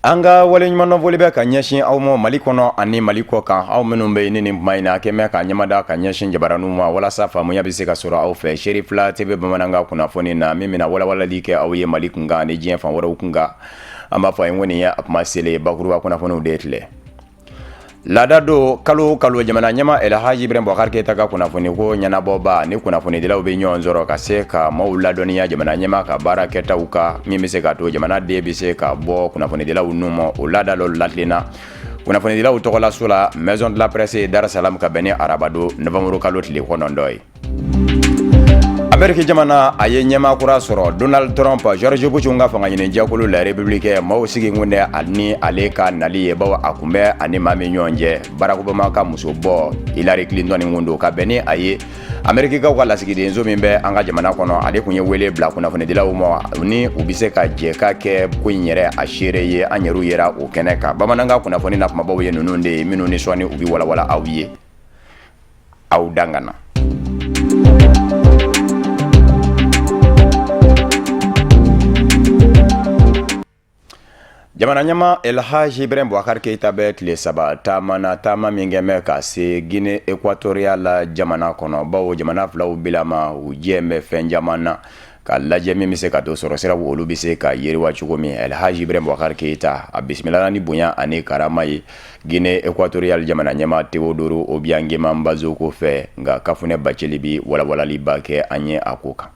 An ka waleɲumandɔn foli bɛ ka ɲɛsin aw ma Mali kɔnɔ ani Mali kɔ kan, aw minnu bɛ yen ni nin tuma in na a kɛn bɛ ka ɲɛmada ka ɲɛsin jabaraninw ma walasa faamuya bɛ se ka sɔrɔ aw fɛ Serifila TV bamanankan kunnafoni na min bɛna walawalali kɛ aw ye Mali kunkan ani diɲɛ fan wɛrɛw kunkan. An b'a fɔ a ye ko nin ye a kuma selen bakuruba kunnafoniw de ye tile. Laada don kalo o kalo jamana ɲɛmaa Elhaji Ibrahim Boubacar Keita ka kunnafoni ko ɲɛnabɔba ni kunnafonidilaw bɛ ɲɔgɔn sɔrɔ ka se ka maaw ladɔnniya jamana ɲɛmaa ka baara kɛtaw kan min bɛ se ka to jamanaden bɛ se ka bɔ kunnafonidilaw nun ma. O laada dɔ latilenna kunnafonidilaw tɔgɔlaso la Maison de la Presse Dar es Salaam ka bɛn ni arabadon novembre kalo tile 9 ye. Ameriki jamana a ye ɲɛmaa kura sɔrɔ Donald Trump. George Bush ka fanga ɲini jɛkulu la républicain maaw sigi kun tɛ ani ale ka nali ye, bawo a kun bɛ ani maa min ɲɔgɔn cɛ, Barack Obama ka musobɔ Hillary Clinton kun don. Ka bɛn ni a ye, Amerikikaw ka lasigidenso min bɛ an ka jamana kɔnɔ, ale kun ye wele bila kunnafonidilaw ma ni u bɛ se ka jɛ ka kɛ ko in yɛrɛ a seere ye. An yɛrɛw yera o kɛnɛ kan. Bamanankan kunnafoni na kumabaw ye ninnu de ye minnu ni sɔɔni u bɛ walawala aw ye. Aw dangana. Jamana ɲɛmaa Elhaji Ibrahim Boubacar Keita bɛ tile 3 taama na, taama min kɛn bɛ ka se Guinée équatoriale la jamana kɔnɔ, bawo jamana filaw bilama u jɛ bɛ fɛn caman na ka lajɛ min bɛ se ka to sɔrɔ siraw olu bɛ se ka yiriwa cogo min. Elhaji Ibrahim Boubacar Keita a bisimilala ni bonya ani karama ye Guinée équatoriale jamana ɲɛmaa Teodoro Obiang Nguema Mbasogo fɛ. Nka Kafunɛ Bacili bi walawalaliba kɛ an ye a ko kan.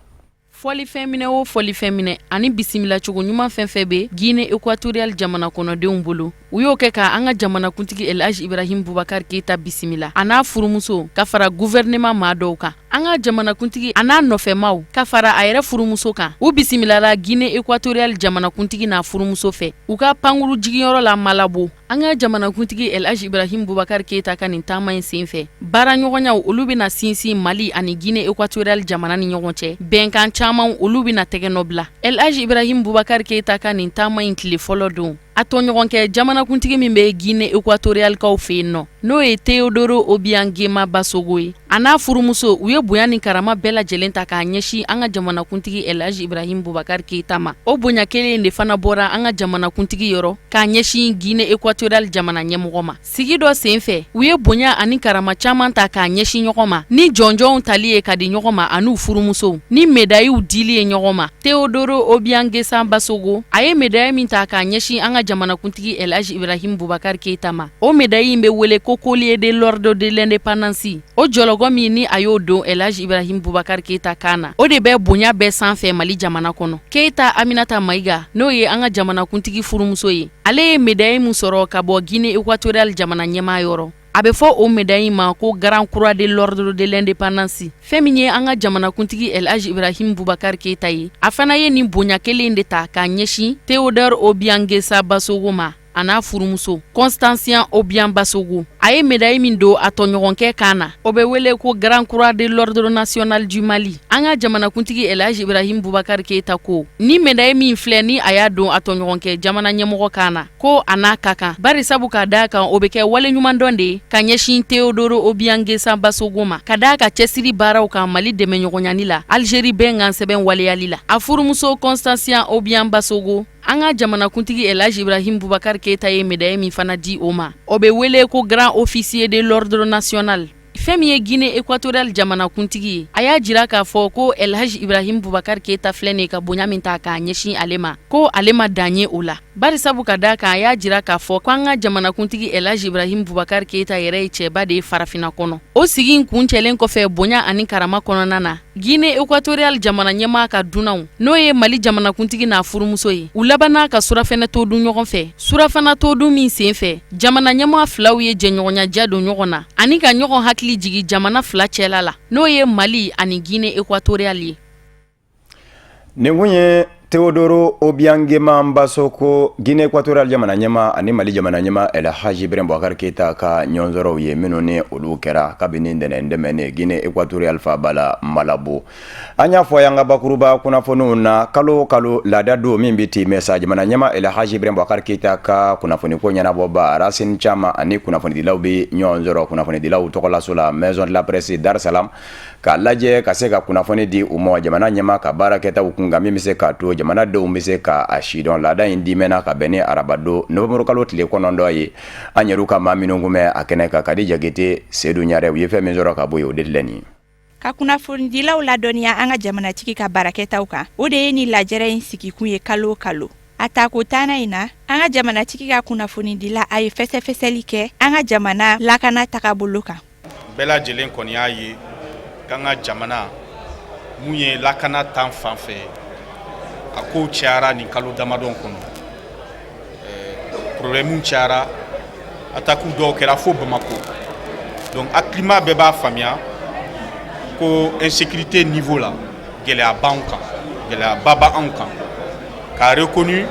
Fɔlifɛn minɛ o fɔlifɛn minɛ ani bisimilacogo ɲuman fɛn fɛn bɛ Guinée équatoriale jamana kɔnɔdenw bolo, u y'o kɛ ka an ka jamanakuntigi Elhaji Ibrahim Boubacar Keita bisimila a n'a furumuso ka fara gouvernement maa dɔw kan. An ka jamanakuntigi a n'a nɔfɛmaw ka fara a yɛrɛ furumuso kan, u bisimilara Guinée équatoriale jamanakuntigi n'a furumuso fɛ u ka pankuru jiginyɔrɔ la Malabo. An ka jamanakuntigi Elhaji Ibrahim Boubacar Keita ka nin taama in senfɛ, baaraɲɔgɔnyaw olu bɛna sinsin Mali ani Guinée équatoriale jamana ni ɲɔgɔn cɛ, bɛnkan caman olu bɛna tɛgɛnɔ bila. Elhaji Ibrahim Boubacar Keita ka nin taama in tile fɔlɔ don, a tɔɲɔgɔnkɛ jamanakuntigi min bɛ Guinée équatorialekaw fɛ yen nɔ, n'o ye Teodoro Obiang Nguema Mbasogo ye, a n'a furumuso, u ye bonya ni karama bɛɛ lajɛlen ta k'a ɲɛsin an ka jamanakuntigi Elhaji Ibrahim Boubacar Keita ma. O bonya kelen de fana bɔra an ka jamanakuntigi yɔrɔ k'a ɲɛsin Guinée équatoriale jamana ɲɛmɔgɔ ma. Sigi dɔ senfɛ, u ye bonya ani karama caman ta k'a ɲɛsin ɲɔgɔn ma ni jɔnjɔnw tali ye ka di ɲɔgɔn ma an'u furumusow ni medayiw dili ye ɲɔgɔn ma. Teodoro Obiang Nguema Mbasogo, a ye medayi min ta k'a ɲɛsin an ka jamanakuntigi Elhaji Ibrahim Boubacar Keita ma, o medayi in bɛ wele ko collier de l'ordre de l'indépendance. O jɔlɔkɔ min ni a y'o don Elhaji Ibrahim Boubacar Keita kan na, o de bɛ bonya bɛɛ sanfɛ Mali jamana kɔnɔ. Keita Aminata Mayiga, n'o ye an ka jamanakuntigi furumuso ye, ale ye medayi min sɔrɔ ka bɔ Guinée équatoriale jamana ɲɛmaa yɔrɔ, a bɛ fɔ o medayi ma ko Grand Croix de l'Ordre de l'Indépendance. Fɛn min ye an ka jamanakuntigi Elhaji Ibrahim Boubacar Keita ye, a fana ye nin bonya kelen de ta k'a ɲɛsin Teodoro Obiang Nguema Mbasogo ma, a n'a furumuso Constancia Obiang Mbasogo. A ye medayi min don a tɔɲɔgɔnkɛ kan na, o bɛ wele ko Grand Croix de l'Ordre national du Mali. An ka jamanakuntigi Elhaji Ibrahim Boubacar Keita ko ni medayi min filɛ ni a y'a don a tɔɲɔgɔnkɛ jamana ɲɛmɔgɔ kan na, ko a n'a ka kan, bari sabu ka d'a kan o bɛ kɛ waleɲumandɔn de ye ka ɲɛsin Teodoro Obiang Nguema Mbasogo ma, ka d'a ka cɛsiri baaraw kan Mali dɛmɛɲɔgɔnyani la Algérie bɛnkan sɛbɛn waleyali la. A furumuso Constancia Obiang Mbasogo, an ka jamanakuntigi Elhaji Ibrahim Boubacar Keita ye medayi min fana di o ma, o bɛ wele ko Grand Officier de l'Ordre national. Fɛn min ye Guinée équatoriale jamanakuntigi ye, a y'a jira k'a fɔ ko Elhaji Ibrahim Boubacar Keita filɛ nin ye ka bonya min ta k'a ɲɛsin ale ma, ko ale ma dan ye o la, bari sabu ka d'a kan a y'a jira k'a fɔ ko an ka jamanakuntigi Elhaji Ibrahim Boubacar Keita yɛrɛ ye cɛba de ye farafinna kɔnɔ. O sigi in kuncɛlen kɔfɛ bonya ani karama kɔnɔna na, Guinée équatoriale jamana ɲɛmaa ka dunanw, n'o ye Mali jamanakuntigi n'a furumuso ye, u labanna ka surafɛnɛ to dun ɲɔgɔn fɛ. Surafana to dun min senfɛ, jamana ɲɛmaa filaw ye jɛɲɔgɔnya ja don ɲɔgɔn na ani ka ɲɔgɔn hakili jigin jamana fila cɛla la, n'o ye Mali ani Guinée équatoriale ye. Nin kun ye Teodoro Obiang Nguema Mbasogo, Guinée équatoriale jamana ɲɛmaa, ani Mali jamana ɲɛmaa Elhaji Ibrahim Boubacar Keita ka ɲɔgɔnsɔrɔw ye minnu ni olu kɛra kabini ntɛnɛn tɛmɛnen Guinée équatoriale faaba la Malabo. An y'a fɔ y'an ka bakuruba kunnafoniw na, kalo o kalo laada don min bɛ tɛmɛ sa, jamana ɲɛmaa Elhaji Ibrahim Boubacar Keita ka kunnafoniko ɲɛnabɔba Racine Thiam ani kunnafonidilaw bɛ ɲɔgɔn sɔrɔ kunnafonidilaw tɔgɔlaso la Maison de la Presse Dar es Salaam, k'a lajɛ ka se ka kunnafoni di u ma jamana ɲɛmaa ka baara kɛtaw kun kan min bɛ se k'a to jamanadenw bɛ se ka a sidɔn. Laada in dimɛna ka bɛn ni arabadon nowanburukalo tile 9 ye. An yɛrɛ ka maa minnu kun bɛ a kɛnɛ kan, Kadi Jakite, Sedu Ɲarɛ, u ye fɛn min sɔrɔ ka bɔ yen, o de filɛ nin ye. Ka kunnafonidilaw ladɔnniya an ka jamanatigi ka baarakɛtaw kan, o de ye nin lajɛrɛ in sigikun ye kalo o kalo. A tako tannan in na, an ka jamanatigi ka kunnafonidila a ye fɛsɛfɛsɛli kɛ an ka jamana lakana tagabolo kan. Bɛɛ lajɛlen kɔni y'a ye k'an ka jamana mun ye lakana ta fan fɛ, a kow cayara nin kalo damadɔ kɔnɔ. Problème cayara, attaque dɔw kɛra fo Bamakɔ. Donc hakilima bɛɛ b'a faamuya ko insécurité niveau la, gɛlɛya b'anw kan, gɛlɛyaba b'anw kan. K'a reconnu,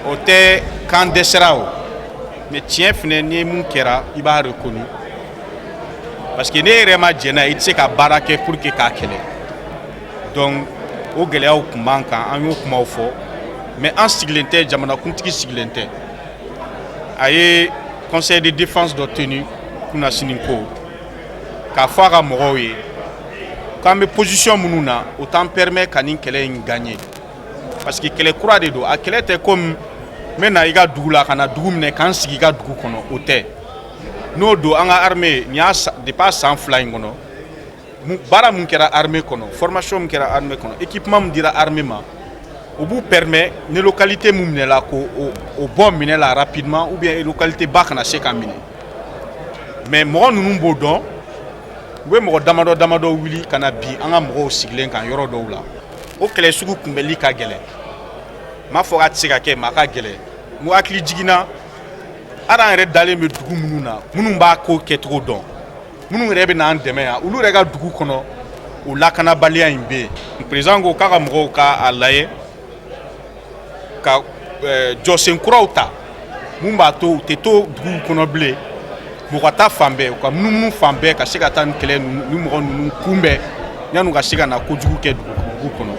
o tɛ k'an dɛsɛra o, mais tiɲɛ fɛnɛ ni mun kɛra, i b'a reconnu, parce que ne yɛrɛ ma jɛn n'a ye, i tɛ se ka baara kɛ pour que k'a kɛlɛ. Donc o gɛlɛyaw tun b'an kan, an y'o kumaw fɔ, mais an sigilen tɛ, jamanakuntigi sigilen tɛ. A ye conseil de défense dɔ tenu kunasini ko k'a fɔ a ka mɔgɔw ye k'an bɛ position minnu na, o t'an permet ka nin kɛlɛ in gagner, parce que kɛlɛ kura de don. A kɛlɛ tɛ komi n bɛ na i ka dugu la ka na dugu minɛ k'an sigi i ka dugu kɔnɔ, o tɛ. N'o don, an ka armée nin y'a depuis a san 2 in kɔnɔ, baara mun kɛra armée kɔnɔ, formation mun kɛra armée kɔnɔ, équipement mun dira armée ma, o b'u permet ni localité mun minɛla, ko o bɔ minɛ la rapidement, ou bien localité ba kana se ka minɛ. Mais mɔgɔ ninnu b'o dɔn, u bɛ mɔgɔ damadɔ damadɔ wuli ka na bin an ka mɔgɔw sigilen kan yɔrɔ dɔw la. O kɛlɛ sugu kunbɛli ka gɛlɛn. N m'a fɔ k'a tɛ se ka kɛ, mais a ka gɛlɛn. N ko hakili jiginna, hali an yɛrɛ dalen bɛ dugu minnu na, minnu b'a ko kɛcogo dɔn, minnu yɛrɛ bɛ n'an dɛmɛ yan, olu yɛrɛ ka dugu kɔnɔ, o lakanabaliya in bɛ yen. Président ko k'a ka mɔgɔw ka a lajɛ ka jɔsen kuraw ta mun b'a to u tɛ to duguw kɔnɔ bilen, mɔgɔ ka taa fan bɛɛ, u ka munumunu fan bɛɛ, ka se ka taa ni kɛlɛ ni mɔgɔ ninnu kunbɛn yan'u ka se ka na kojugu kɛ dugu kɔnɔ.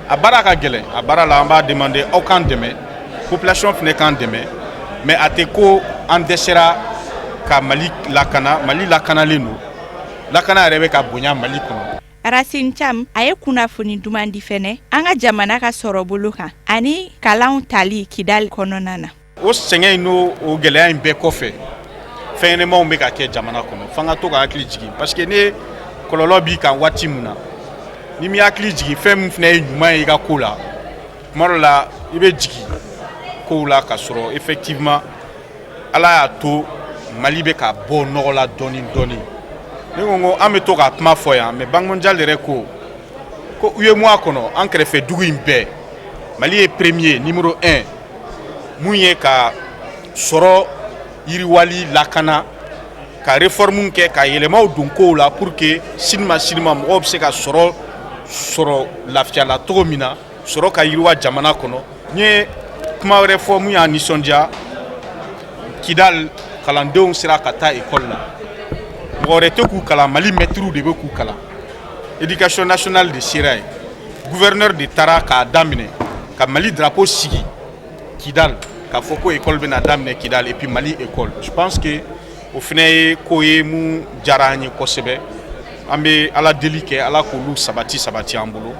A baara ka gɛlɛn. A baara la, an b'a demander aw k'an dɛmɛ, population fana k'an dɛmɛ, mais a tɛ ko an dɛsɛra ka Mali lakana. Mali lakanalen don, lakana yɛrɛ bɛ ka bonya Mali kɔnɔ. Racine Thiam a ye kunnafoni duman di fɛnɛ an ka jamana ka sɔrɔ bolo kan ani kalanw tali Kidali kɔnɔna na. O sɛgɛn in n'o o gɛlɛya in bɛɛ kɔfɛ, fɛn ɲɛnɛmaw bɛ ka kɛ jamana kɔnɔ. F'an ka to ka hakili jigin, parce que ne kɔlɔlɔ b'i kan waati mun na, ni m'i hakili jigin fɛn min fana ye ɲuman ye i ka ko la, tuma dɔ la i bɛ jigin kow la. Ka sɔrɔ effectivement Ala y'a to Mali bɛ ka bɔ nɔgɔ la dɔɔni dɔɔni. Ne ko n ko an bɛ to ka kuma fɔ yan, mais Banque mondiale yɛrɛ ko ko UEMOA kɔnɔ, an kɛrɛfɛ dugu in bɛɛ, Mali ye premier, numéro 1 mun ye ka sɔrɔ yiriwali lakana, ka réforme kɛ, ka yɛlɛmaw don kow la pour que sini ma sini ma mɔgɔw bɛ se ka sɔrɔ sɔrɔ lafiya la cogo min na, sɔrɔ ka yiriwa jamana kɔnɔ. N ye kuma wɛrɛ fɔ mun y'a nisɔndiya: Kidal kalandenw sera ka taa ekɔli la, mɔgɔ wɛrɛ tɛ k'u kalan, Mali mɛtiriw de bɛ k'u kalan. Éducation nationale de sera yen, gouverneur de taara k'a daminɛ ka Mali drapeau sigi Kidal, k'a fɔ ko école bɛna daminɛ Kidal, et puis Mali école. Je pense que o fana ye ko ye mun diyara an ye kosɛbɛ. An bɛ Ala deli kɛ, Ala k'olu sabati sabati an bolo.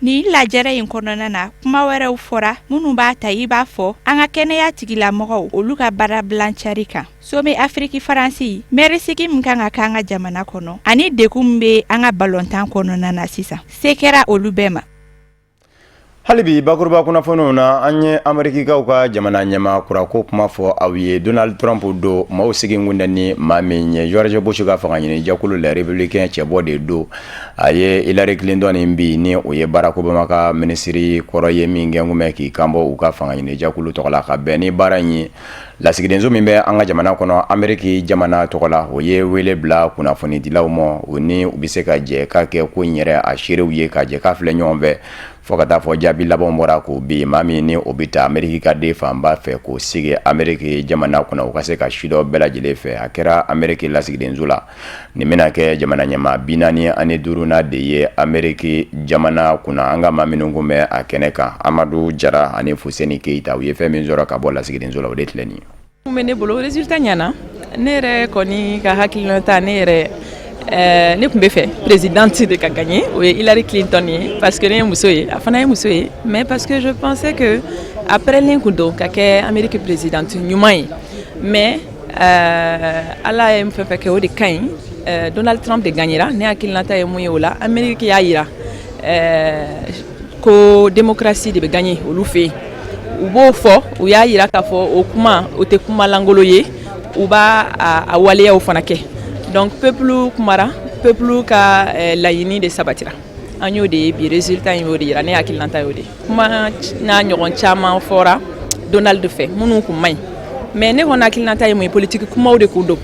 Nin lajɛrɛ in kɔnɔna na, kuma wɛrɛw fɔra minnu b'a ta i b'a fɔ an ka kɛnɛya tigilamɔgɔw, olu ka baarabilan cari kan, Sommet Afiriki Faransi mɛri sigi min kan ka kɛ an ka jamana kɔnɔ, ani degun min bɛ an ka balontan kɔnɔna na sisan. Se kɛra olu bɛɛ ma. Hali bi bakuruba kunnafoniw na, an ye Amerikikaw ka jamana ɲɛmaa kurako kuma fɔ aw ye. Donald Trump don, maaw sigi kun tɛ ni maa min ye. George Bush ka fanga ɲini jɛkulu la républicain cɛbɔ de don. A ye Hillary Clinton bi ni o ye Barack Obama ka minisiri kɔrɔ ye min kɛ kun bɛ k'i kanbɔ u ka fanga ɲini jɛkulu tɔgɔ la ka bɛn ni baara in ye. Lasigidenso min bɛ an ka jamana kɔnɔ Ameriki jamana tɔgɔ la, o ye wele bila kunnafonidilaw ma, o ni u bɛ se ka jɛ ka kɛ ko in yɛrɛ a seerew ye, ka jɛ ka filɛ ɲɔgɔn fɛ fo ka taa fɔ jaabi laban bɔra k'o bi maa min ni o bɛ taa Ameriki ka den fanba fɛ k'o sigi Ameriki jamana kɔnɔ, u ka se ka sidɔn bɛɛ lajɛlen fɛ. A kɛra Ameriki lasigidenso la. Nin bɛna kɛ jamana ɲɛmaa 45nan de ye Ameriki jamana kunna. An ka maa minnu kun bɛ a kɛnɛ kan, Amadu Jara ani Fuseni Keyita, u ye fɛn min sɔrɔ ka bɔ lasigidenso la, o de filɛ nin ye. Mun bɛ ne bolo, résultat ɲɛna. Ne yɛrɛ kɔni ka hakilinata, ne yɛrɛ Ne tun bɛ fɛ présidente de ka gagner, o ye Hillary Clinton ye, parce que ne ye muso ye, a fana ye muso ye, mais parce que je pensais que a pɛrɛlen kun don ka kɛ Amérique présidente ɲuman ye. Mais Ala ye fɛn fɛn kɛ, o de ka ɲi. Donald Trump de gagnera. Ne hakilinata ye mun ye o la, Amérique y'a yira ko démocratie de bɛ gagner olu fɛ yen. U b'o fɔ, u y'a yira k'a fɔ o kuma, o tɛ kuma lankolon ye, u b'a a waleyaw fana kɛ. Donc peuple kumara, peuple ka laɲini de sabatira. An y'o de ye bi, résultat in y'o de yira. Ne hakilinata y'o de ye. Kuma n'a ɲɔgɔn caman fɔra Donald fɛ minnu kun man ɲi, mais ne kɔni hakilinata ye mun ye, politique kumaw de kun don.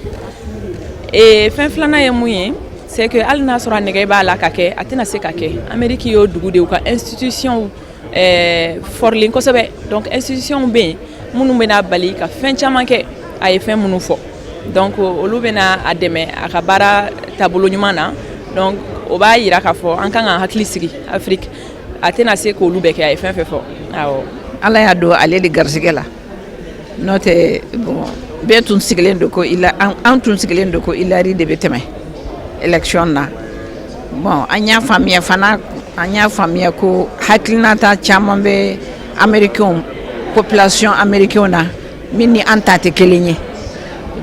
E fɛn filanan ye mun ye, c'est que hali n'a sɔrɔ a nɛgɛ b'a la ka kɛ, a tɛna se ka kɛ. Amérique y'o dugu de, u ka institution fɔrilen kosɛbɛ. Donc institution bɛ yen minnu bɛna bali ka fɛn caman kɛ a ye fɛn minnu fɔ. Donc olu bɛna a dɛmɛ a ka baara taabolo ɲuman na. Donc o b'a yira k'a fɔ an kan ka hakili sigi Afrique, a tɛna se k'olu bɛɛ kɛ a ye fɛn fɛn fɔ, awɔ. Ala y'a don ale de garisɛgɛ la, n'o tɛ, bon, bɛɛ tun sigilen don ko an tun sigilen don ko Hillary de bɛ tɛmɛ élection na. Bon, an y'a faamuya fana, an y'a faamuya ko hakilinata caman bɛ américain, population américain na, min ni an ta tɛ kelen ye.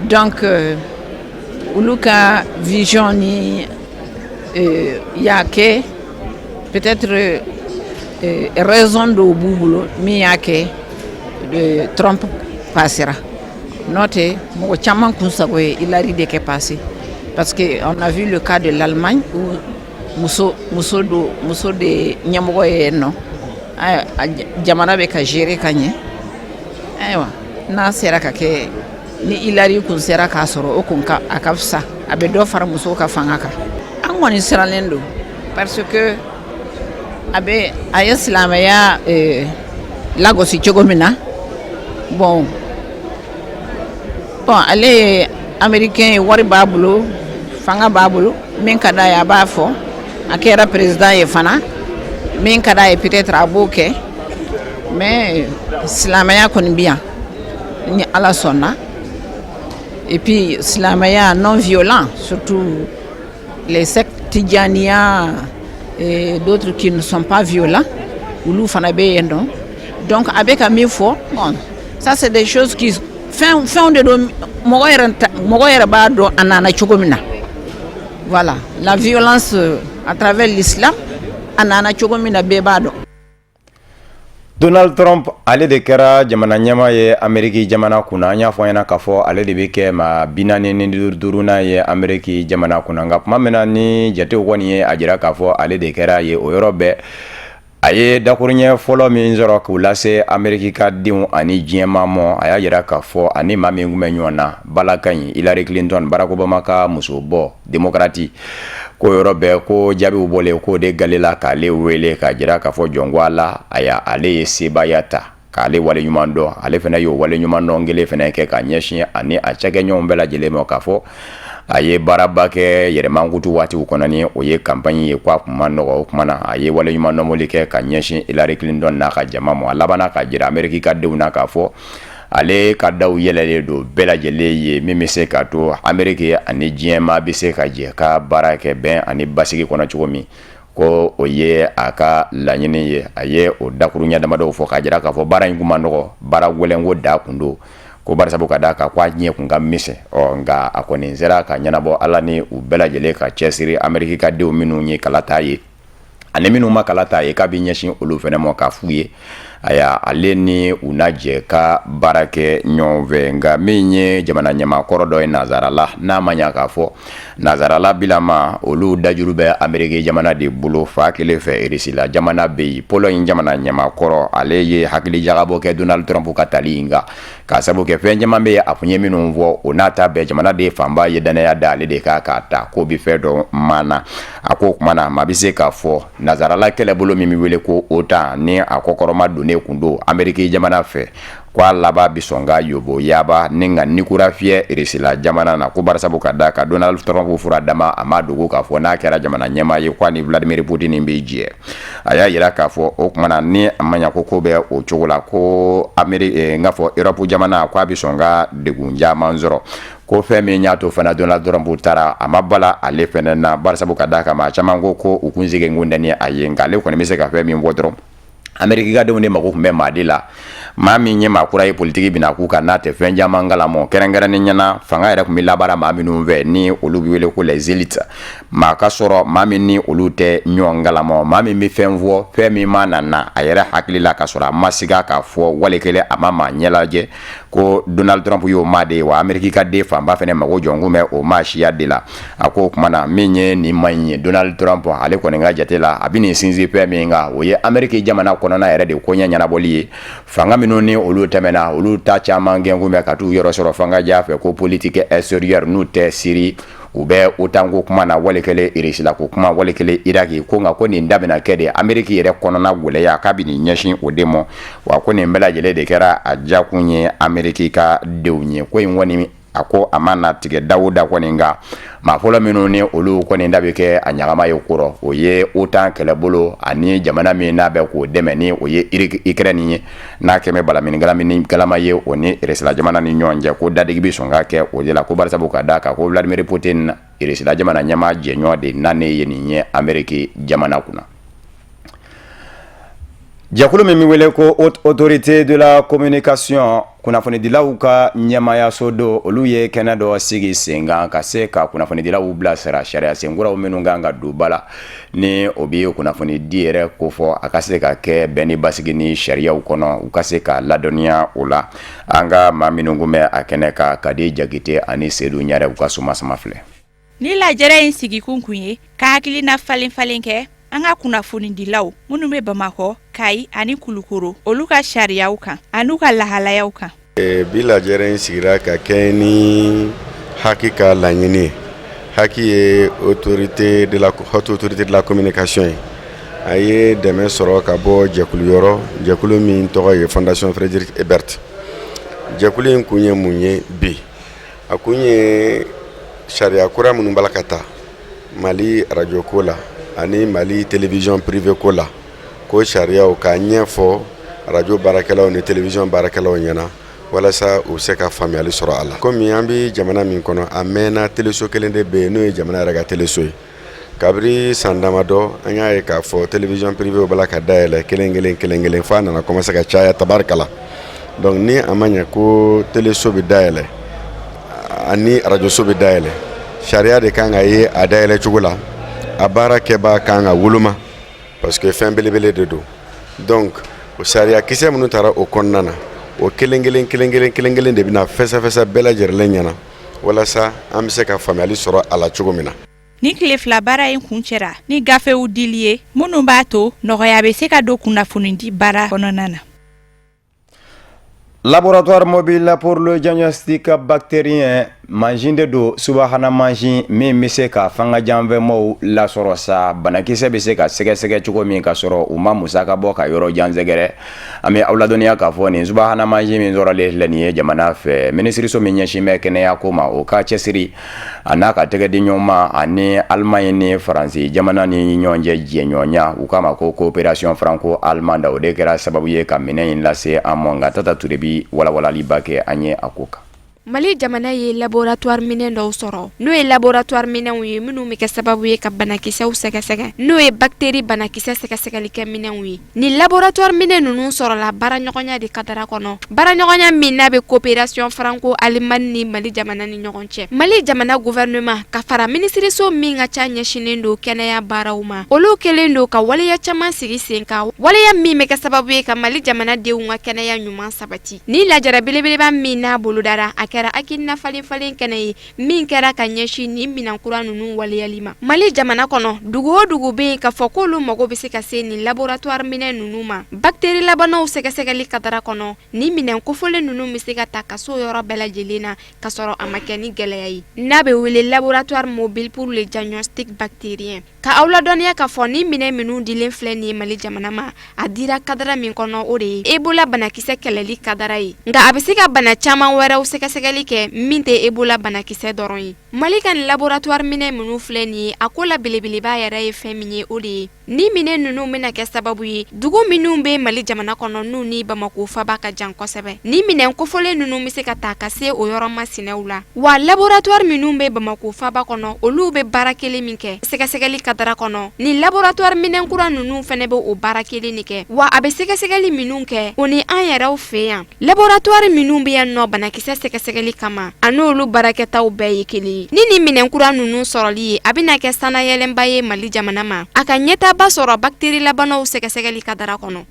Donc olu ka vision ni y'a kɛ, peut-être raison dɔw b'u bolo min y'a kɛ Trump passera. N'o tɛ, mɔgɔ caman kun sago ye Hillary de kɛ passer, parce que on a vu le cas de l'Allemagne où muso do, muso de ɲɛmɔgɔ ye yen nɔ, jamana bɛ ka gérer ka ɲɛ. Ayiwa, n'a sera ka kɛ ni Hillary kun sera k'a sɔrɔ, o kun ka a ka fisa, a bɛ dɔ fara musow ka fanga kan. An kɔni sirannen don, parce que a bɛ a ye silamɛya lagosi cogo min na. Bon, ale ye américain ye, wari b'a bolo, fanga b'a bolo, min ka d'a ye a b'a fɔ. A kɛra président ye fana, min ka d'a ye peut-être a b'o kɛ. Mais silamɛya kɔni bi yan ni Ala sɔnna. Et puis silamɛya non violent, surtout les sectes Tidjaniya et d'autres qui ne sont pas violents, olu fana bɛ yen nɔ. Donc a bɛ ka min fɔ, bon, ça c'est des choses qui fɛn fɛnw de don, mɔgɔ yɛrɛ b'a dɔn a nana cogo min na. Voilà, la violence à travers l'islam, a nana cogo min na, bɛɛ b'a dɔn. Donald Trump, ale de kɛra jamana ɲɛmaa ye Ameriki jamana kunna. An y'a fɔ ɲɛna k'a fɔ ale de bɛ kɛ maa 45nan ye Ameriki jamana kunna. Nka tuma min na ni jatew kɔni ye a jira k'a fɔ ale de kɛra ye, o yɔrɔ bɛɛ a ye dakuruɲɛ fɔlɔ min sɔrɔ k'u lase Ameriki ka denw ani diɲɛmaa mɔ, a y'a jira k'a fɔ ani maa min tun bɛ ɲɔgɔn na balakan in, Hillary Clinton, Barack Obama ka muso bɔ, démocrate, ko yɔrɔ bɛɛ ko jaabiw bɔlen k'o de galela k'ale wele k'a jira k'a fɔ jɔn ko a la, aya, ale ye sebaaya ta k'ale waleɲuman dɔn. Ale fana y'o waleɲuman dɔn kelen fana kɛ ka ɲɛsin ani a cakɛɲɔgɔnw bɛɛ lajɛlen ma, k'a fɔ a ye baaraba kɛ yɛrɛmankutu waatiw kɔnɔ, ni o ye campagne ye, k'a kun ma nɔgɔ. O kuma na, a ye waleɲuman dɔnboli kɛ ka ɲɛsin Hillary Clinton n'a ka jama ma. A labanna k'a jira Ameriki ka denw na k'a fɔ ale ka daw yɛlɛlen don bɛɛ lajɛlen ye, min bɛ se k'a to Ameriki ani diɲɛmaa bɛ se ka jɛ ka baara kɛ bɛn ani basigi kɔnɔ cogo min, ko o ye a ka laɲini ye. A ye o dakuruɲɛ damadɔw fɔ k'a jira k'a fɔ baara in kun ma nɔgɔ, baara gɛlɛn ko da kun don, ko barisabu ka d'a kan ko a ɲɛ kun ka misɛn. Ɔ nka a kɔni sera ka ɲɛnabɔ Ala ni u bɛɛ lajɛlen ka cɛsiri, Ameriki ka denw minnu ye kala ta ye ani minnu ma kala ta ye, k'a bɛ ɲɛsin olu fana ma k'a f'u ye aya, ale ni u na jɛ ka baara kɛ ɲɔgɔn fɛ. Nka min ye jamana ɲɛmaakɔrɔ dɔ ye Nazarala, n'a ma ɲa k'a fɔ Nazarala bilama olu dajuru bɛ Ameriki jamana de bolo fa kelen fɛ, Irisila jamana bɛ yen, Pologne jamana ɲɛmaakɔrɔ, ale ye hakili jagabɔ kɛ Donald Trump ka tali in kan, k'a sababu kɛ fɛn caman bɛ yen a kun ye minnu fɔ, o n'a ta bɛɛ, jamana de fanba ye danaya da ale de kan k'a ta k'o bɛ fɛn dɔ maana. A ko o kuma na, maa bɛ se k'a fɔ Nazarala kɛlɛbolo min bɛ wele ko OTAN, ni a kɔkɔrɔma donnen kun don Ameriki jamana fɛ. Ko a laban bɛ sɔn ka yobo yaba ni ka ni kura fiyɛ Irisila jamana na, ko barisabu ka da kan Donald Trump fura dama a ma dogo k'a fɔ n'a kɛra jamana ɲɛmaa ye, k'a ni Vladimir Poutine bɛ jɛ. A y'a jira k'a fɔ o tuma na, ni a ma ɲɛ ko bɛ o cogo la, ko Ameri n k'a fɔ Europe jamana, k'a bɛ sɔn ka degun caman sɔrɔ. Ko fɛn min y'a to fana Donald Trump taara, a ma bala ale fana na, barisabu ka da kan maa caman ko u kun sigi kun tɛ ni a ye. Nka ale kɔni bɛ se ka fɛn min fɔ dɔrɔn, Ameriki ka denw de mako tun bɛ maa de la, maa min ye maa kura ye politiki bɛna k'u kan, n'a tɛ fɛn caman kalama. Kɛrɛnkɛrɛnnen ɲɛna, fanga yɛrɛ tun bɛ labaara maa minnu fɛ, ni olu bɛ wele ko les élites, maa ka sɔrɔ maa min ni olu tɛ ɲɔgɔn kalama, maa min bɛ fɛn fɔ, fɛn min ma nana a yɛrɛ hakili la ka sɔrɔ a ma siga k'a fɔ, wali kelen a ma maa ɲɛlajɛ. Ko Donald Trump y'o maa de ye wa Ameriki ka den fanba fana mago jɔn kun bɛ o maa siya de la. A ko o tuma na, min ye nin maa in ye, Donald Trump, ale kɔni ka jate la, a bɛ nin sinsin fɛn min kan, o ye Ameriki jamana kɔnɔna yɛrɛ de koɲɛ ɲɛnabɔli ye. Fanga minnu ni olu tɛmɛna, olu ta caman gɛn kun bɛ ka t'u yɔrɔ sɔrɔ fanga ja fɛ, ko politique extérieure n'u tɛ Syrie, u bɛ OTAN ko kuma na, wali kelen Irisila ko kuma, wali kelen Iraki ko. Nka ko nin da bɛna kɛ de Ameriki yɛrɛ kɔnɔna gɛlɛya, k'a bɛ nin ɲɛsin o de ma wa. Ko nin bɛɛ lajɛlen de kɛra a jakun ye Ameriki ka denw ye. Ko in kɔni, a ko a ma na tigɛ da o da kɔni, nka maa fɔlɔ minnu ni olu kɔni da bɛ kɛ a ɲagama ye kɔrɔ, o ye OTAN kɛlɛbolo ani jamana min n'a bɛ k'o dɛmɛ, ni o ye Ukraine ye, n'a kɛmɛ balamini galama ye o ni Irisila jamana ni ɲɔgɔn cɛ. Ko dadigi bɛ sɔn ka kɛ o de la, ko barisabu ka da kan ko Vladimir Poutine, Irisila jamana ɲɛmaa jɛɲɔgɔn de nanen ye nin ye Ameriki jamana kunna. Jɛkulu min bɛ wele ko Haute Autorité de la Communication, kunnafonidilaw ka ɲɛmaayaso don, olu ye kɛnɛ dɔ sigi sen kan ka se ka kunnafonidilaw bilasira sariya senkuraw minnu kan ka don ba la, ni o bɛ kunnafonidi yɛrɛ kofɔ, a ka se ka kɛ bɛn ni basigi ni sariyaw kɔnɔ, u ka se ka ladɔnniya o la. An ka maa minnu kun bɛ a kɛnɛ kan, Kadi Jakite ani Sedu Ɲarɛ, u ka suma sama filɛ. Ni lajɛrɛ in sigikun kun ye ka hakilina falen falen kɛ an ka kunnafonidilaw minnu bɛ Bamakɔ, Kayi ani Kulukoro, olu ka sariyaw kan an'u ka lahalayaw kan. Bi lajɛrɛ in sigira ka kɛ ni HAC ka laɲini ye. HAC ye autorité de la haute autorité de la communication ye. A ye dɛmɛ sɔrɔ ka bɔ jɛkulu yɔrɔ, jɛkulu min tɔgɔ ye Fondation Frédéric Ebert. Jɛkulu in kun ye mun ye bi? A kun ye sariya kura minnu b'a la ka ta Mali radio ko la ani Mali télévision privée ko la, ko sariyaw k'a ɲɛfɔ radio baarakɛlaw ni télévision baarakɛlaw ɲɛna, walasa u bɛ se ka faamuyali sɔrɔ a la. Komi an bɛ jamana min kɔnɔ, a mɛnna, teleso kelen de bɛ yen, n'o ye jamana yɛrɛ ka teleso ye. Kabiri san damadɔ, an y'a ye k'a fɔ télévision privée b'a la ka dayɛlɛ kelen kelen kelen kelen, f'a nana commencer ka caya tabarikala. Donc ni a ma ɲɛ ko teleso bɛ dayɛlɛ ani arajoso bɛ dayɛlɛ, sariya de kan ka ye a dayɛlɛ cogo la, a baara kɛbaa kan ka woloma, parce que fɛn belebele de don. Donc o sariya kisɛ minnu taara o kɔnɔna na, o kelen kelen kelen kelen kelen kelen de bɛna fɛsɛfɛsɛ bɛɛ lajɛlen ɲɛna, walasa an bɛ se ka faamuyali sɔrɔ a la cogo min na. Ni tile 2 baara in kun cɛra ni gafew dili ye minnu b'a to nɔgɔya bɛ se ka don kunnafonidi baara kɔnɔna na. Laboratoire mobile pour le diagnostic bactérien, mansin de don, subahana mansin min bɛ se ka fanga janfɛnmaw lasɔrɔ sa, banakisɛ bɛ se ka sɛgɛsɛgɛ cogo min ka sɔrɔ u ma musaka bɔ ka yɔrɔ jan sɛgɛrɛ. An bɛ aw ladɔnniya k'a fɔ nin subahana mansin min sɔrɔlen filɛ nin ye jamana fɛ, minisiriso min ɲɛsin bɛ kɛnɛya ko ma, o ka cɛsiri a n'a ka tɛgɛ di ɲɔgɔn ma ani Allemagne ni Faransi jamana ni ɲɔgɔn cɛ jɛɲɔgɔnya, u k'a ma ko coopération franco-allemande, o de kɛra sababu ye ka minɛn in lase an ma. Nka Tata Ture bi walawalaliba kɛ an ye a ko kan. Mali jamana ye laboratoire minɛn dɔw sɔrɔ, n'o ye laboratoire minɛnw ye minnu bɛ kɛ sababu ye ka banakisɛw sɛgɛsɛgɛ, n'o ye bactérie banakisɛ sɛgɛsɛgɛli kɛ minɛnw ye. Ni laboratoire minɛn ninnu sɔrɔla baaraɲɔgɔnya de kadara kɔnɔ, baaraɲɔgɔnya min n'a bɛ coopération franco-allemande ni Mali jamana ni ɲɔgɔn cɛ. Mali jamana gouvernement ka fara minisiriso min ka ca ɲɛsinnen don kɛnɛya baaraw ma, olu kɛlen don ka waleya caman sigi sen kan, waleya min bɛ kɛ sababu ye ka Mali jamana denw ka kɛnɛya ɲuman sabati. Ni lajɛrɛ belebeleba min n'a bolodara, a kɛra hakilina falen falen kɛnɛ ye min kɛra ka ɲɛsin nin minɛn kura ninnu waleyali ma Mali jamana kɔnɔ. Dugu o dugu bɛ yen k'a fɔ k'olu mago bɛ se ka se nin laboratoire minɛn ninnu ma bactérie labanaw sɛgɛsɛgɛli kadara kɔnɔ, nin minɛn kofɔlen ninnu bɛ se ka ta ka s'o yɔrɔ bɛɛ lajɛlen na ka sɔrɔ a ma kɛ ni gɛlɛya ye, n'a bɛ wele laboratoire mobile pour le diagnostic bactérien. Ka aw ladɔnniya k'a fɔ ni minɛn minnu dilen filɛ nin ye Mali jamana ma, a dira kadara min kɔnɔ, o de ye Ebola banakisɛ kɛlɛli kadara ye. Nka a bɛ se ka bana caman wɛrɛw sɛgɛsɛgɛli kɛ min tɛ Ebola banakisɛ dɔrɔn ye. Mali ka nin laboratoire minɛn minnu filɛ nin ye, a ko la belebeleba yɛrɛ ye fɛn min ye, o de ye ni minɛn ninnu bɛna kɛ sababu ye dugu minnu bɛ Mali jamana kɔnɔ n'u ni Bamakɔ faaba ka jan kosɛbɛ, ni minɛn kofɔlen ninnu bɛ se ka taa ka se o yɔrɔ masinaw la. Wa laboratoire minnu bɛ Bamakɔ faaba kɔnɔ, olu bɛ baara kelen min kɛ sɛgɛsɛgɛli kadara kɔnɔ, ni laboratoire minɛn kura ninnu fana bɛ o baara kelen de kɛ. Wa a bɛ sɛgɛsɛgɛli minnu kɛ, o ni an yɛrɛw fɛ yan laboratoire minnu bɛ yan nɔ banakisɛ sɛgɛsɛgɛli kama, a n'olu baarakɛtaw bɛɛ ye kelen ye. Ni nin minɛn kura ninnu sɔrɔli ye, a bɛna kɛ sannayɛlɛnba ye Mali jamana ma, a ka ɲɛtaaba sɔrɔ bakiterilabanaw sɛgɛsɛgɛli kadara kɔnɔ.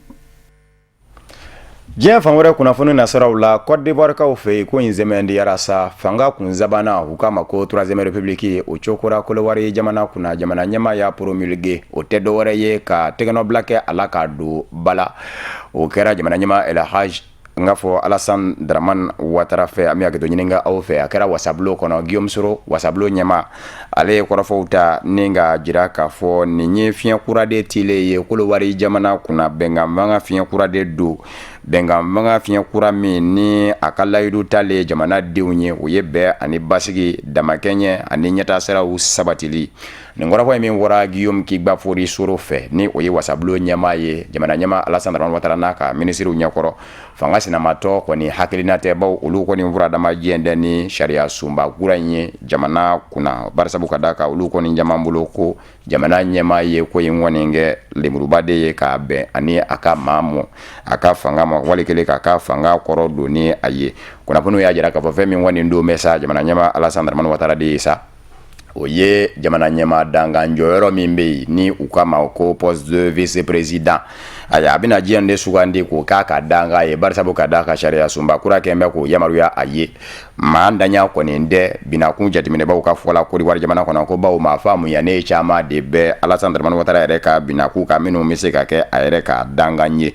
Diɲɛ fan wɛrɛ kunnafoni nasiraw la, Côte d'Ivoire kaw fɛ yen, ko in sɛmɛntiyara sa. Fanga kun sabanan, u k'a ma ko troisième république, o cokora Kolowari jamana kunna. Jamana ɲɛmaa y'a promulgué, o tɛ dɔwɛrɛ ye ka tɛgɛnɔbila kɛ a la k'a don ba la. O kɛra jamana ɲɛmaa El Hadj n k'a fɔ Alassane Dramane Ouattara fɛ. An bɛ hakɛto ɲininka aw fɛ, a kɛra wasabulon kɔnɔ. Guillaume Soro, wasabulon ɲɛmaa, ale ye kɔrɔfɔw ta ni ka jira k'a fɔ nin ye fiɲɛ kura de tilen ye Kolowari jamana kunna. Bɛnkan fanga fiɲɛ kura de don, bɛnkan fanga fiɲɛ kura min ni a ka layidu talen jamanadenw ye, o ye bɛn ani basigi, damakɛɲɛ ani ɲɛtaasiraw sabatili. Nin kɔrɔfɔ in min bɔra Guillaume Kigbafori Soro fɛ, ni o ye wasabulon ɲɛmaa ye, jamana ɲɛmaa Alassane Dramane Ouattara n'a ka minisiriw ɲɛkɔrɔ, fanga sinamatɔ kɔni hakilina tɛ, bawo olu kɔni furadama jɛn tɛ ni sariya sunba kura in ye jamana kunna, barisabu ka da kan olu kɔni caman bolo ko jamana ɲɛmaa ye ko in kɔni kɛ lemuruba de ye k'a bɛn ani a ka maa mɔ a ka fanga ma, wali kelen k'a ka fanga kɔrɔ don ni a ye. Kunnafoniw y'a jira k'a fɔ fɛn min kɔni don bɛ sa jamana ɲɛmaa Alassane Dramane Ouattara de ye sa, o ye jamana ɲɛmaa dankan jɔyɔrɔ min bɛ yen ni u k'a ma ko poste de vice président. Ayiwa, a bɛna jɔn de sugandi k'o k'a ka dankan ye? Barisabu ka d'a kan sariya sunba kura kɛn bɛ k'o yamaruya a ye. Maa danya kɔni tɛ binakun jateminɛbaw ka fɔ la Kodiwari jamana kɔnɔ, ko bawo maa faamuyalen caman de bɛ Alassane Dramane Ouattara yɛrɛ ka binakun kan minnu bɛ se ka kɛ a yɛrɛ ka dankan ye.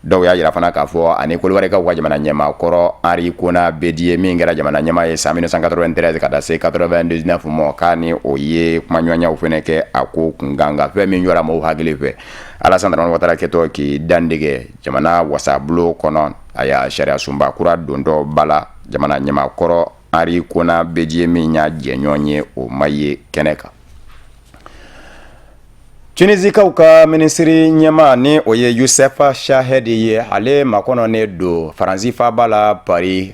Dɔw y'a jira fana k'a fɔ ani Kodiwarikaw ka jamana ɲɛmaa kɔrɔ Henri Konan Bédié, min kɛra jamana ɲɛmaa ye san 1993 ka taa se 99 ma, k'a ni o ye kumaɲɔgɔnyaw fana kɛ a ko kunkan. Nka fɛn min jɔra maaw hakili fɛ, Alassane Dramane Ouattara kɛtɔ k'i dantigɛ jamana wasabulon kɔnɔ, a y'a sariya sunba kura dontɔ ba la, jamana ɲɛmaa kɔrɔ Henri Konan Bédié min y'a jɛɲɔgɔn ye, o ma ye kɛnɛ kan. Tunisikaw ka minisiri ɲɛmaa, ni o ye Youssef Chahed ye, ale makɔnɔnen don Faransi faaba la Paris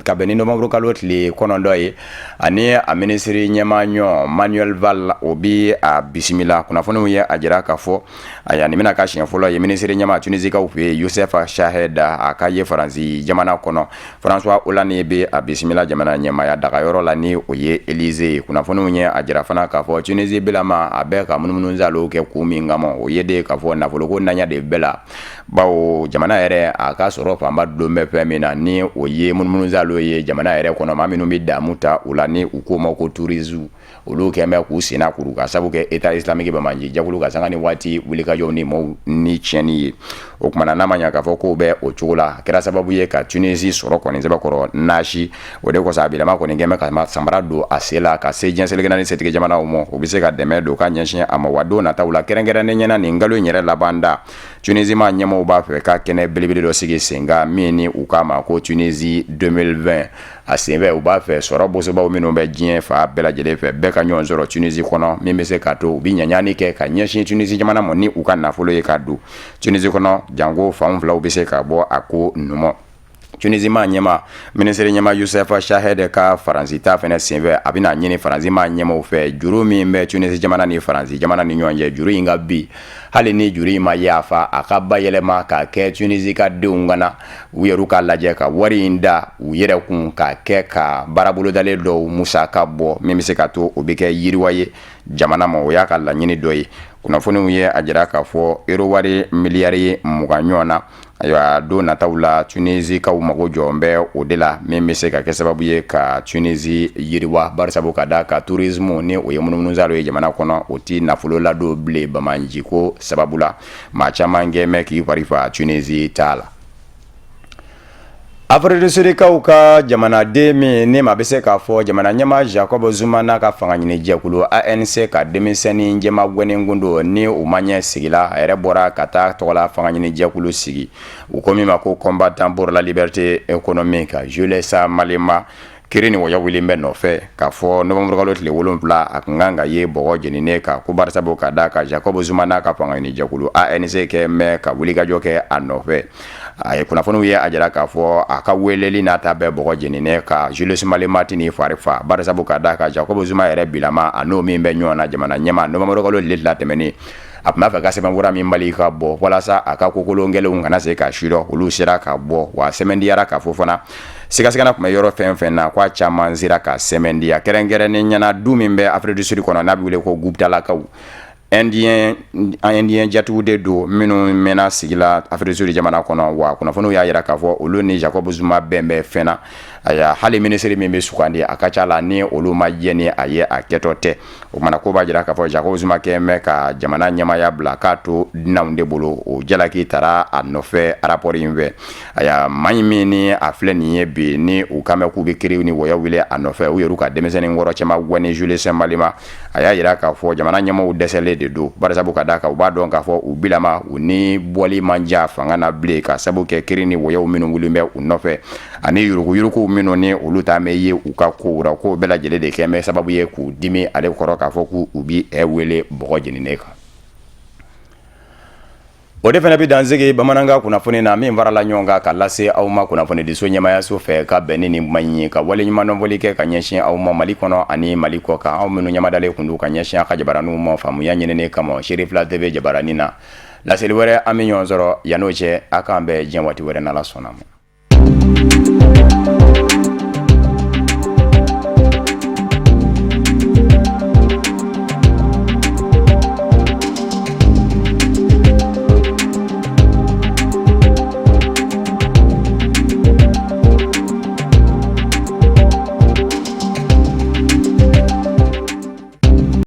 ka bɛn ni novembre kalo tile 9 ye, ani a minisiri ɲɛmaa ɲɔ Manuel Valls, o bi a bisimila. Kunnafoniw ye a jira k'a fɔ ayiwa, nin bɛna k'a siɲɛ fɔlɔ ye minisiri ɲɛmaa Tunisikaw fɛ yen, Youssef Chahed, a ka ye Faransi jamana kɔnɔ. François Hollande bɛ a bisimila jamana ɲɛmaaya dagayɔrɔ la, ni o ye Élysée ye. Kunnafoniw ye a jira fana k'a fɔ Tunisie bilama a bɛ ka munumunusaalo kɛ kun min kama, o ye de k'a fɔ nafoloko ntanya de bɛɛ la, bawo jamana yɛrɛ a ka sɔrɔ fanba dulon bɛ fɛn min na, ni o ye munumunusaalo ye jamana yɛrɛ kɔnɔ. Maa minnu bɛ damu ta u la, ni u k'o ma ko touristes, olu kɛn bɛ k'u senna kuru ka sabu kɛ État islamique banbaanci jɛkulu ka sanga ni waati wulikajɔw ni maaw ni tiɲɛni ye. O tuma na, n'a ma ɲa k'a fɔ k'o bɛ o cogo la, a kɛra sababu ye ka Tunisie sɔrɔ kɔni sɛbɛkɔrɔ nasi. O de kosɔn a bilama kɔni kɛn bɛ ka samara don a sen la ka se diɲɛ seleke naani setigi jamanaw ma, u bɛ se ka dɛmɛ don ka ɲɛsin a ma. Wa don nataw la, kɛrɛnkɛrɛnnen ɲɛna nin kalo in yɛrɛ laban da, Tunisie maa ɲɛmaaw b'a fɛ ka kɛnɛ belebele dɔ sigi sen kan min ni u k'a ma ko Tunisie 2020. A senfɛ, u b'a fɛ sɔrɔ bosobaw minnu bɛ diɲɛ fan bɛɛ lajɛlen fɛ, bɛɛ ka ɲɔgɔn sɔrɔ Tunisie kɔnɔ, min bɛ se k'a to u bɛ ɲaɲani kɛ ka ɲɛsin Tunisie jamana ma ni u ka nafolo ye ka don Tunisie kɔnɔ, janko fan filaw bɛ se ka bɔ a ko numan. Tunisie maa ɲɛmaa, minisiri ɲɛmaa Youssef Chahed ka Faransi ta fana senfɛ, a bɛna ɲini Faransi maa ɲɛmaaw fɛ, juru min bɛ Tunisie jamana ni Faransi jamana ni ɲɔgɔn cɛ, juru in ka bin. Hali ni juru in ma yafa, a ka bayɛlɛma k'a kɛ Tunisie ka denw kana u yɛrɛ k'a lajɛ ka wari in da u yɛrɛ kun k'a kɛ ka baarabolodalen dɔw musaka bɔ, min bɛ se ka to o bɛ kɛ yiriwa ye jamana ma. O y'a ka laɲini dɔ ye. Kunnafoniw ye a jira k'a fɔ euro wari miliyari 20 ɲɔgɔn na, ayiwa, don nataw la, Tunisikaw mago jɔ bɛ o de la, min bɛ se ka kɛ sababu ye ka Tunisie yiriwa, barisabu ka da ka tourisme, ni o ye munumunusaalo ye jamana kɔnɔ, o tɛ nafolo ladon bilen banbaanci ko sababu la. Maa caman kɛ mɛn k'i fari fa Tunisie t'a la. Afrique du Sud kaw ka jamanaden min ni maa bɛ se k'a fɔ jamana ɲɛmaa Jacob Zuma n'a ka fanga ɲini jɛkulu ANC ka denmisɛnnin jɛma gɛnnen kun don, ni u ma ɲɛ sigi la, a yɛrɛ bɔra ka taa tɔgɔla fanga ɲini jɛkulu sigi, u ko min ma ko Combattant pour la liberté économique, Julius Malema. Kiri ni wɔyɔ wulilen bɛ nɔfɛ k'a fɔ nowanburukalo tile 7, a tun kan ka ye bɔgɔ jeninen kan, ko barisabu ka da kan Jacob Zuma n'a ka fanga ɲini jɛkulu ANC kɛ mɛn ka wulikajɔ kɛ a nɔfɛ. A ye kunnafoniw ye a jira k'a fɔ a ka weleli n'a ta bɛɛ bɔgɔ jeninen kan, Julius Malema tɛn'i fari fa, barisabu ka da kan Jacob Zuma yɛrɛ bilama, a n'o min bɛ ɲɔgɔn na jamana ɲɛmaa, nowanburukalo tile 2 tɛmɛnen, a tun b'a fɛ ka sɛbɛnfura min bali ka bɔ walasa a ka kokolon gɛlɛnw kana se ka sidɔn, olu sera ka bɔ. Wa sɛmɛntiyara k'a fɔ fana sigasigana tun bɛ yɔrɔ fɛn fɛn na, k'a caman sera ka sɛmɛntiya, kɛrɛnkɛrɛnnen ɲɛna du min bɛ Afrique du Sud kɔnɔ n'a bɛ wele ko Guptalakaw, indien jatigiw de don minnu mɛnna sigi la Afrique du Sud jamana kɔnɔ. Wa kunnafoniw y'a jira k'a fɔ olu ni Jacob Zuma bɛn bɛ fɛn na. Ayiwa, hali minisiri min bɛ sugandi, a ka ca la ni olu ma jɛ ni a ye, a kɛtɔ tɛ. O mana ko b'a jira k'a fɔ Jacob Zuma kɛ mɛn ka jamana ɲɛmaaya bila k'a to dunanw de bolo, o jalaki taara a nɔfɛ rapport in fɛ. Ayiwa, maa in min ni a filɛ nin ye bi, ni u kan bɛ k'u bɛ kiri ni wɔyɔ wuli a nɔfɛ, u yɛrɛ ka denmisɛnnin kɔrɔ cɛma gɛni Julius Malema, a y'a jira k'a fɔ jamana ɲɛmaaw dɛsɛlen de don, barisabu ka d'a kan u b'a dɔn k'a fɔ u bilama u ni bɔli man jan fanga na bilen, ka sabu kɛ kiri ni wɔyɔw minnu wulilen bɛ u nɔfɛ ani yuruguyuruguw minnu ni olu ta bɛ ye u ka kow ra, k'o bɛɛ lajɛlen de kɛ bɛ sababu ye k'u dimi ale kɔrɔ k'a fɔ k'u bi ɛ wele bɔgɔ jeninen kan. O de fana bɛ dansigi bamanankan kunnafoni na min farala ɲɔgɔn kan ka lase aw ma kunnafonidiso ɲɛmayaso fɛ ka bɛn ni nin kuma in ye, ka waleɲumandɔnfoli kɛ ka ɲɛsin aw ma Mali kɔnɔ ani Mali kɔ kan, aw minnu ɲɛmadalen kun don ka ɲɛsin a ka jabaraninw ma faamuya ɲinini kama Seere Fila TV jabaranin na. Laseli wɛrɛ, an bɛ ɲɔgɔn sɔrɔ. Yann'o cɛ, a k'an bɛn diɲɛ waati wɛrɛ, n'Ala sɔnna ma.